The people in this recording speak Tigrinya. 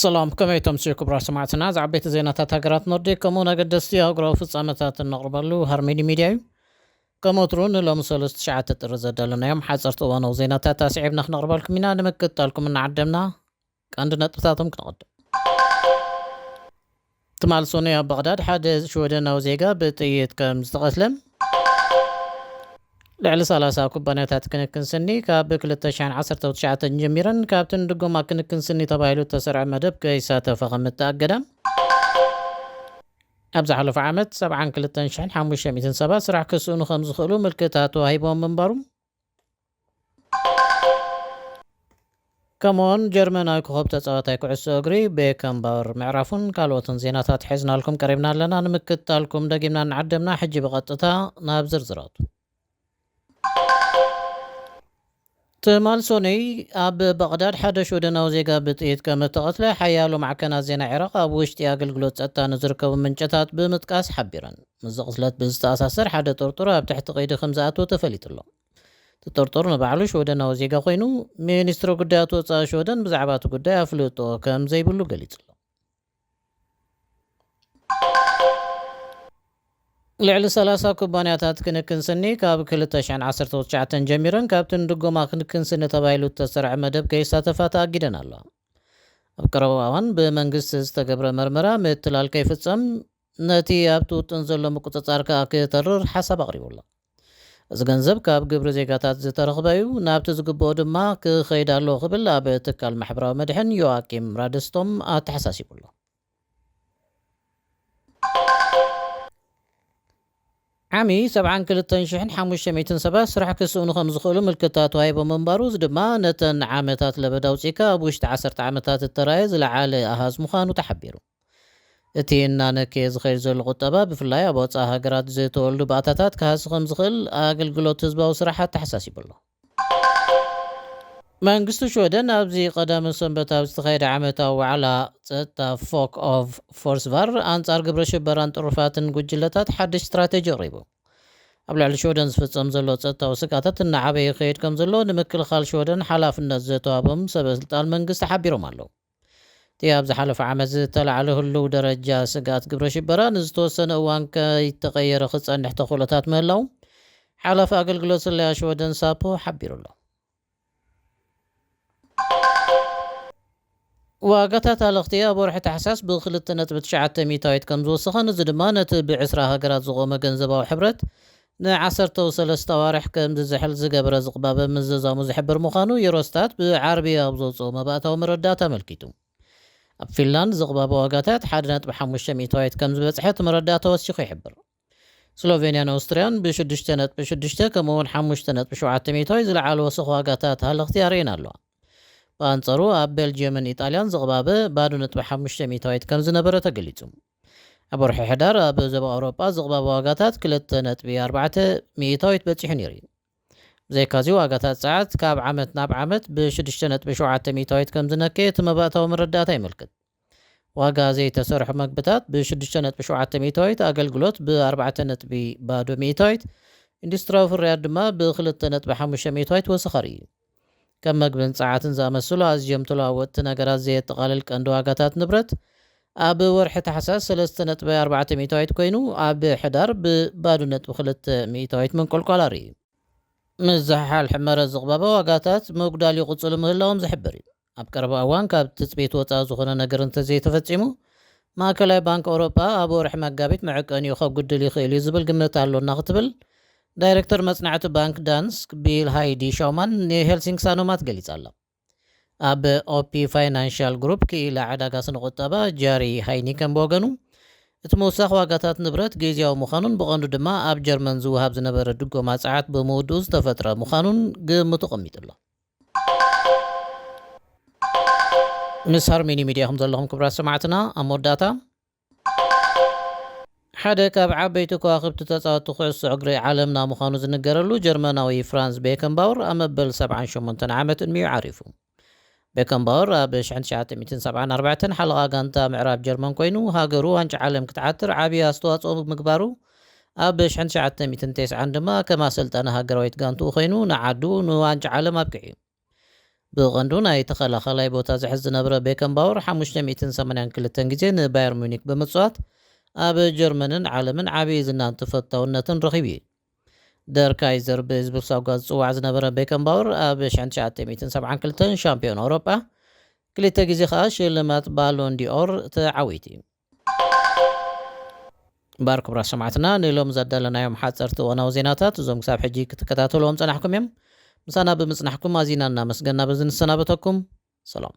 ሰላም፣ ከመይ ተምስዩ ክቡራት ሰማዕትና? ዝዓበይቲ ዜናታት ሃገራት ኖርዲክ ከምኡውን ኣገደስቲ ኣህጉራዊ ፍጻመታት እነቕርበሉ ሃርሜዲ ሚድያ እዩ። ከም ወትሩ ንሎሚ ሰሉስ ትሽዓተ ጥሪ ዘዳለናዮም ሓጸርቲ እዋናዊ ዜናታት ኣስዒብና ክነቕርበልኩም ኢና። ንምክትታልኩም እናዓደምና ቀንዲ ነጥብታቶም ክነቐድም። ትማል ሶኑይ ኣብ ባቕዳድ ሓደ ሽወደናዊ ዜጋ ብጥይት ከም ዝተቐትለ፣ ልዕሊ ሰላሳ ኩባንያታት ክንክን ስኒ ካብ ክልተ ሽሕን ዓሰርተ ትሽዓተን ጀሚረን ካብቲ ንድጎማ ክንክን ስኒ ተባሂሉ እተሰርዐ መደብ ከይሳተፋ ከም እተኣገዳ፣ ኣብ ዝሓለፈ ዓመት ሰብዓን ክልተን ሽሕን ሓሙሽተ ሚእትን ሰባት ስራሕ ክስእኑ ከም ዝኽእሉ ምልክታ ተዋሂቦም ምንባሩ፣ ከምኡውን ጀርመናዊ ኮኸብ ተጻዋታይ ኩዕሶ እግሪ ቤከንባወር ምዕራፉን ካልኦትን ዜናታት ሒዝናልኩም ቀሪብና ኣለና። ንምክትታልኩም ደጊምና እናዓደምና፣ ሕጂ ብቐጥታ ናብ ዝርዝራቱ። ትማል ሶኑይ ኣብ ባቕዳድ ሓደ ሽወደናዊ ዜጋ ብጥይት ከም እተቐትለ ሓያሎ ማዕከናት ዜና ዒራቕ ኣብ ውሽጢ ኣገልግሎት ጸጥታ ንዝርከቡ ምንጭታት ብምጥቃስ ሓቢረን። ምስዚ ቅትለት ብዝተኣሳሰር ሓደ ጥርጡር ኣብ ትሕቲ ቀይዲ ከም ዝኣተወ ተፈሊጡ ኣሎ። እቲ ጥርጡር ንባዕሉ ሽወደናዊ ዜጋ ኮይኑ፣ ሚኒስትሪ ጉዳያት ወጻኢ ሽወደን ብዛዕባ እቲ ጉዳይ ኣፍልጦ ከም ዘይብሉ ገሊጹ ኣሎ። ልዕሊ ሰላሳ ኩባንያታት ክንክን ስኒ ካብ ክልተ ሽሕን ዓሰርተ ትሽዓተን ጀሚረን ካብቲ ንድጎማ ክንክን ስኒ ተባሂሉ እተሰርዐ መደብ ከይሳተፋ ተኣጊደን ኣለዋ። ኣብ ቀረባ እዋን ብመንግስቲ ዝተገብረ መርመራ ምትላል ከይፍጸም፣ ነቲ ኣብቲ ውጥን ዘሎ ምቁጽጻር ከኣ ክተርር ሓሳብ ኣቕሪቡ ኣሎ። እዚ ገንዘብ ካብ ግብሪ ዜጋታት ዝተረኽበ እዩ፣ ናብቲ ዝግብኦ ድማ ክኸይድ ኣለዎ ክብል ኣብ ትካል ማሕበራዊ መድሕን ዮኣኪም ራደስቶም ኣተሓሳሲቡ ኣሎ። ዓሚ ሰብዓን ክልተን ሽሕን ሓሙሽተ ሚእትን ሰባት ስራሕ ክስእኑ ከም ዝኽእሉ ምልክታ ተዋሂቦም ምንባሩ፣ እዚ ድማ ነተን ዓመታት ለበዳ ኣውጺእካ ኣብ ውሽጢ ዓሰርተ ዓመታት እተራእየ ዝለዓለ ኣሃዝ ምዃኑ ተሓቢሩ። እቲ እናነከየ ዝኸይድ ዘሎ ቁጠባ፣ ብፍላይ ኣብ ወጻኢ ሃገራት ዝተወልዱ ባእታታት ክሃሲ ከም ዝኽእል ኣገልግሎት ህዝባዊ ስራሕ ኣተሓሳሲቡ ኣሎ። መንግስቲ ሽወደን ኣብዚ ቀዳመ ሰንበት ኣብ ዝተኻየደ ዓመታዊ ዋዕላ ጸጥታ ፎክ ኦፍ ፎርስቫር ኣንጻር ግብረ ሽበራን ጥሩፋትን ጉጅለታት ሓድሽ ስትራቴጂ ኣቕሪቡ። ኣብ ልዕሊ ሽወደን ዝፍጸም ዘሎ ጸጥታዊ ስግኣታት እናዓበየ ይኸይድ ከም ዘሎ ንምክልኻል ሽወደን ሓላፍነት ዝተዋህቦም ሰበ ስልጣን መንግስቲ ሓቢሮም ኣለዉ። እቲ ኣብ ዝሓለፈ ዓመት ዝተላዕለ ህሉው ደረጃ ስግኣት ግብረ ሽበራ ንዝተወሰነ እዋን ከይተቐየረ ክጸንሕ ተኽእሎታት ምህላው ሓላፊ ኣገልግሎት ስለያ ሽወደን ሳፖ ሓቢሩ ኣሎ። ዋጋታት ኣለኽቲ ኣብ ወርሒ ታሕሳስ ብክልተ ነጥቢ ትሽዓተ ሚእታዊት ከም ዝወሰኸን፣ እዚ ድማ ነቲ ብዕስራ ሃገራት ዝቖመ ገንዘባዊ ሕብረት ንዓሰርተ ሰለስተ ኣዋርሕ ከም ዝዝሕል ዝገበረ ዝቕባበ ምዝዛሙ ዝሕብር ምዃኑ ዩሮስታት ብዓርቢ ኣብ ዘውፅኦ መባእታዊ መረዳእታ ኣመልኪቱ። ኣብ ፊንላንድ ዝቕባበ ዋጋታት ሓደ ነጥቢ ሓሙሽተ ሚእታዊት ከም ዝበፅሐ እቲ መረዳእታ ወሲኹ ይሕብር። ስሎቬንያን ኦስትርያን ብሽዱሽተ ነጥቢ ሽዱሽተ ከምኡ እውን ሓሙሽተ ነጥቢ ሸውዓተ ሚእታዊት ዝለዓለ ወሰኽ ዋጋታት ሃለኽቲ ኣርእየን ኣለዋ። ብኣንጻሩ ኣብ ቤልጅየምን ኢጣልያን ዝቕባበ ባዶ ነጥቢ ሓሙሽተ ሚእታዊት ከም ዝነበረ ተገሊጹ። ኣብ ወርሒ ሕዳር ኣብ ዞባ ኣውሮጳ ዝቕባበ ዋጋታት ክልተ ነጥቢ ኣርባዕተ ሚእታዊት በጺሑ ነይሩ እዩ። ብዘይካዚ ዋጋታት ጸዓት ካብ ዓመት ናብ ዓመት ብሽዱሽተ ነጥቢ ሸውዓተ ሚእታዊት ከም ዝነከየ እቲ መባእታዊ መረዳእታ የመልክት። ዋጋ ዘይተሰርሑ መግብታት ብሽዱሽተ ነጥቢ ሸውዓተ ሚእታዊት፣ ኣገልግሎት ብኣርባዕተ ነጥቢ ባዶ ሚእታዊት፣ ኢንዱስትሪያዊ ፍርያት ድማ ብክልተ ነጥቢ ሓሙሽተ ሚእታዊት ወሰኸ ኣርእዩ። ከም መግብን ጸዓትን ዝኣመሰሉ ኣዝዮም ተለዋወጥቲ ነገራት ዘየጠቓልል ቀንዲ ዋጋታት ንብረት ኣብ ወርሒ ታሕሳስ ሰለስተ ነጥቢ ኣርባዕተ ሚእታዊት ኮይኑ፣ ኣብ ሕዳር ብባዶ ነጥቢ ክልተ ሚእታዊት መንቆልቋል ኣርእዩ። ምዝሕሓል ሕመረት ዝቕባበ ዋጋታት ምጉዳል ይቕጽሉ ምህላዎም ዝሕብር እዩ። ኣብ ቀረባ እዋን ካብ ትጽቢት ወጻኢ ዝኾነ ነገር እንተዘይተፈጺሙ፣ ማእከላይ ባንክ ኣውሮጳ ኣብ ወርሒ መጋቢት መዕቀኒኡ ከጉድል ይኽእል እዩ ዝብል ግምት ኣሎና ክትብል ዳይሬክተር መጽናዕቲ ባንክ ዳንስክ ቢል ሃይዲ ሻውማን ንሄልሲንክ ሳኖማት ገሊጻ ኣላ። ኣብ ኦፒ ፋይናንሻል ግሩፕ ክኢላ ዕዳጋ ስነ ቁጠባ ጃሪ ሃይኒከን ብወገኑ፣ እቲ ምውሳኽ ዋጋታት ንብረት ግዝያዊ ምዃኑን ብቐንዱ ድማ ኣብ ጀርመን ዝወሃብ ዝነበረ ድጎማ ጸዓት ብምውድኡ ዝተፈጥረ ምዃኑን ግምቱ ኣቐሚጡ ኣሎ። ምስ ሃርሜኒ ሚድያ ከም ዘለኹም ክቡራት ሰማዕትና፣ ኣብ መወዳእታ ሓደ ካብ ዓበይቲ ከዋኽብቲ ተጻወትቲ ኩዕሶ እግሪ ዓለምና ምዃኑ ዝንገረሉ ጀርመናዊ ፍራንዝ ቤከንባውር ኣብ መበል ሰብዓን ሸሞንተን ዓመት ዕድሚኡ ዓሪፉ። ቤከንባውር ኣብ ሽሕን ትሽዓተ ሚእትን ሰብዓን ኣርባዕተን ሓለቓ ጋንታ ምዕራብ ጀርመን ኮይኑ፣ ሃገሩ ዋንጫ ዓለም ክትዓትር ዓብዪ ኣስተዋጽኦ ምግባሩ ኣብ ሽሕን ትሽዓተ ሚእትን ተስዓን ድማ ከም ኣሰልጣኒ ሃገራዊት ጋንትኡ ኮይኑ ንዓዱ ንዋንጫ ዓለም ኣብቂዑ እዩ። ብቐንዱ ናይ ተኸላኸላይ ቦታ ዝሕዝ ዝነበረ ቤከንባወር ሓሙሽተ ሚእትን ሰማንያን ክልተን ግዜ ንባየር ሙኒክ ብምጽዋት ኣብ ጀርመንን ዓለምን ዓብዪ ዝናን ተፈታውነትን ረኺቡ እዩ። ደር ካይዘር ብዝብል ሳጓ ዝጽዋዕ ዝነበረ ቤከንባወር ኣብ ሸንትሽዓተ ሚእትን ሰብዓን ክልተን ሻምፒዮን ኣውሮጳ፣ ክልተ ግዜ ከኣ ሽልማት ባሎን ዲኦር ተዓዊቱ እዩ። እምበኣር ክቡራት ሰማዕትና፣ ንሎም ዘዳለናዮም ሓጸርቲ እዋናዊ ዜናታት እዞም ክሳብ ሕጂ ክትከታተልዎም ጸናሕኩም እዮም። ምሳና ብምጽናሕኩም ኣዚና እናመስገና በዚ ንሰናበተኩም። ሰላም።